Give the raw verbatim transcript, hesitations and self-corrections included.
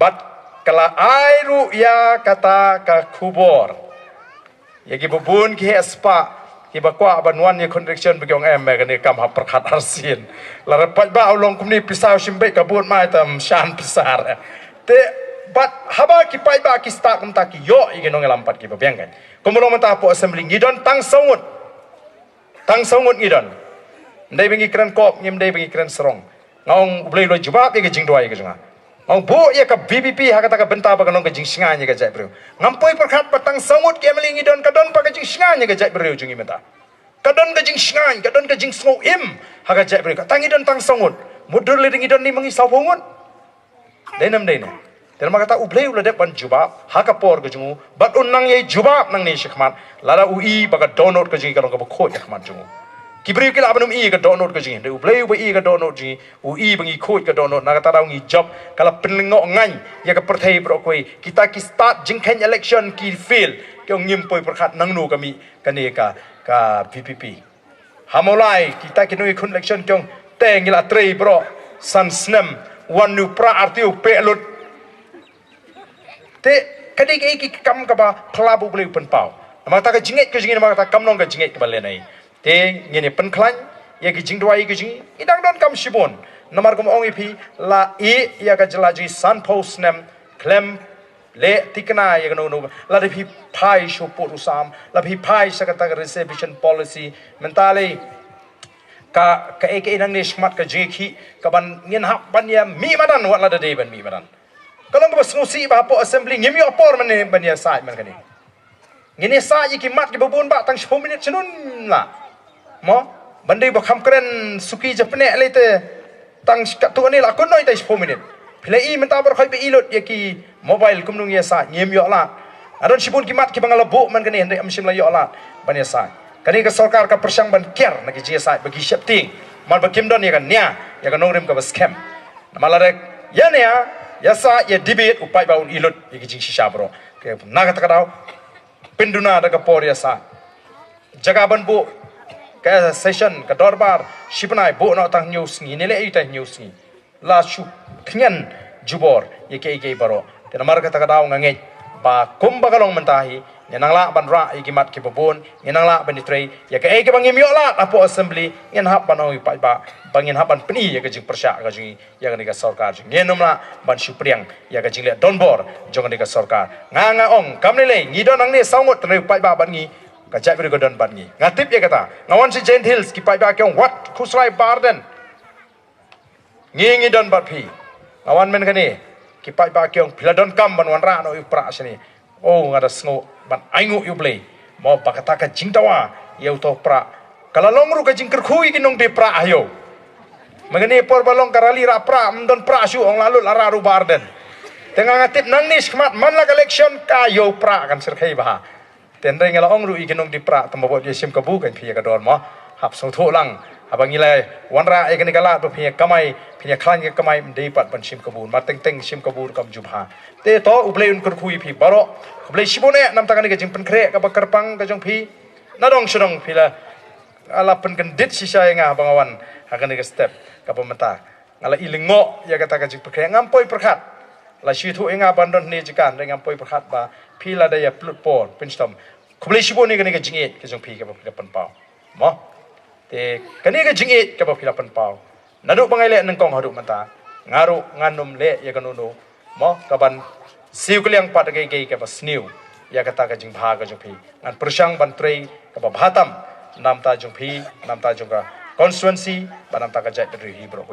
Bad ka la ai ruh ïa kata ka khubor ïa ki babun ki heh spah, ki ba kwah ban wan ïa khun election ba ki ong em, eh, kane kam ha pyrkhat arsien. Lada paidbah u long kumne pisa u shim beit ka bun mai tam shan pisa. Te bad haba ki paidbah ki stad kumta ki ïoh ïa ki nongïalam pat ki ba biang kan. Kumba long mynta hapoh assembly ngi don tang saw ngut. Tang saw ngut ngi don. Ym dei ba ngi kren kop, ngim dei ba ngi kren sarong. Nga ong U Blei u la jubab ïa ka jingduwai ka jong nga. Nga ong buh ïa ka V P P ha kata ka bynta ba ka long ka jingshngaiñ ïa ka jaitbynriew. Ngam poi pyrkhat ba tang saw ngut ki M L A ngi don, ka don pat ka jingshngaiñ ïa ka jaitbynriew jong ngi mynta. Ka don ka jingshngaiñ, ka don ka jingsngew im ha ka jaitbynriew. Kata ngi don tang saw ngut. Mut dur lei ngi don ne ma ngi saw phew ngut. Dei ne ym dei ne. Te namar kata U Blei u la dep ban jubab ha ka por ka jong u, bad un nang ïai jubab nangne shakhmat lada u i ba ka dohnud ka jong ngi ka long kaba khuid ha khmat jong u. Ki briew ki lah ban ym i ka dohnud ka jong ngi, hynrei U Blei uba i ka dohnud jong ngi u i ba ngi khuid ka dohnud. Na kata daw ngi jop, ka la pynlyngngoh ngaiñ ïa ka pyrthei baroh kawei. Kita ki stad jingkheiñ election ki fail, ki ong ngim poi pyrkhat nangno ka mih kane ka, ka V P P. Ha Mawlai kita ki nongïakhun election ki ong te ngi la trei baroh san snem, wan u prah artiew peh lut. Te ka dei kaei ki kam kaba phylla ba U Blei u pynpaw. Namar kata ka jingngeit ka jong ngi, namar kata kam long ka jingngeit kaba lehnoh. Te ngin ïa pynkhlaiñ ïa ki jingduwai ka jong ngi, ngi dang donkam shibun. Namar kum ong ïa phi, la ïeh ïa ka jylla jong ngi san phew snem khlem leh thikna ïa kano kano. Lada phi phai sha u pud u sam, lada phi phai sha kata ka reservation policy, mynta lei ka, kaei kaei nangne shakhmat ka jingïakhih kaban ngin hap ban ïa mih madan, wat lada dei ban mih madan. Ka long kaba sngewsih ba hapoh assembly ngim ïoh por mynne ban ïasaid man kane. Ngin ïasaid ïa ki mat kiba bun bah tang shiphew minit shnun lah. Mo, ban dei ba kham kren suki japneh lei te tang katto katne lah, kynnoh ïa te shiphew minit. Phi la i mynta baroh khoit ba i lut ïa ki mobile kumno ngin ïasaid, ngim ïoh lad. Nga don shibun ki mat kiba nga la buh man kane hynrei ngam shym la ïoh lad ban ïasaid. Kane ka sorkar ka pyrshang ban kiar na ki jingïasaid ba ki sheptieng, namar ba kim don ïa ka nia, ïa ka nongrim kaba skhem. Namar lada ïa nia, ïasaid, ïa debate, u paidbah un i lut ïa ki jingshisha baroh. Te na kata ka daw pynduna da ka por ïasaid. Jaka ban buh ka session, ka dorbar shibnai, buh noh tang hynñiew sngi, ne leh ïa tang hynñiew sngi. La shu thngan jubor ïa kiei kiei baroh. Te namar kata ka daw nga ngeit ba kumba ka long mynta hi, ngin nang lah ban rah ïa ki mat kiba bun, ngin nang lah ban ïatrei ïa kaei kaba ngim ïoh lad hapoh assembly, ngin hap ban ong ïa u paidbah ba ngin hap ban pyni ïa ka jingpyrshah ka jong ngi ïa kane ka sorkar jong ngi. Ngin ym lah ban shu pdiang ïa ka jingleh donbor jong kane ka sorkar. Nga, nga ong kam lei lei ngi don hangne saw ngut, te na u paidbah bad ngi, ka jaitbynriew ka don bad ngi. Nga tip ïa kata. Nga wan sha Jaintia Hills, ki paidbah ki ong wat Khusrai Bah Ardent, ngi ngi don bad phi. Nga wan man kane, ki paidbah ki ong phi la donkam ban wanrah noh ïa u prah shane. Oh, nga da sngew ban ainguh ïa u Blei. Mo, ba kata ka jingdawa ïa uto u prah ka la long ruh ka jingkyrkhu ïa ki nongdie prah ha ïew. Man kane por ba long ka rally rah prah, ym don prah shuh, ong la lut la rah ruh Bah Ardent. Te nga, nga tip nangne shakhmat man la ka election ka ïew prah kan shyrkhei bha. Te hynrei nga la ong ruh ïa ki nongdie prah, tang ba bud ïa shim kabu kan phi ïa ka dor mo. Hap sngewthuh lang. Haba ngi la wanrah ïa kane ka lad ba phin ïa kamai, phin ïa khlaiñ ka kamai, ym dei pat ban shim kabu. Namar teng teng shim kabu ruh kam ju bha. Te to U Blei un kyrkhu ïa phi baroh. Khublei shibun eh namar kane ka jingpynkhreh kaba kyrpang ka jong phi. Na dong sha dong phi la, la pynkyndit shisha ïa nga haba nga wan ha kane ka step kaba mynta. Nga la i lyngngoh ïa kata ka jingpyrkhat, ngam poi pyrkhat. La shu ïathuh ïa nga ban don hangne jaka, hynrei ngam poi pyrkhat ba phi la da ïa pynlut por pynshitom. Khublei shibun ïa kane ka jingïeit ka jong phi kaba phi la pynpaw. Mo. Te kane ka jingïeit kaba phi la pynpaw, naduh ba nga ïaleh nyngkong haduh mynta, nga ruh ngan ym leh ïa kano kano, mo, kaban siew kylliang pat da kaei kaei kaba sniew ïa kata ka jingbha ka jong phi. Ngan pyrshang ban trei kaba bha tam na bynta jong phi, na bynta jong ka constituency, bad na bynta ka jaitbynriew hi baroh.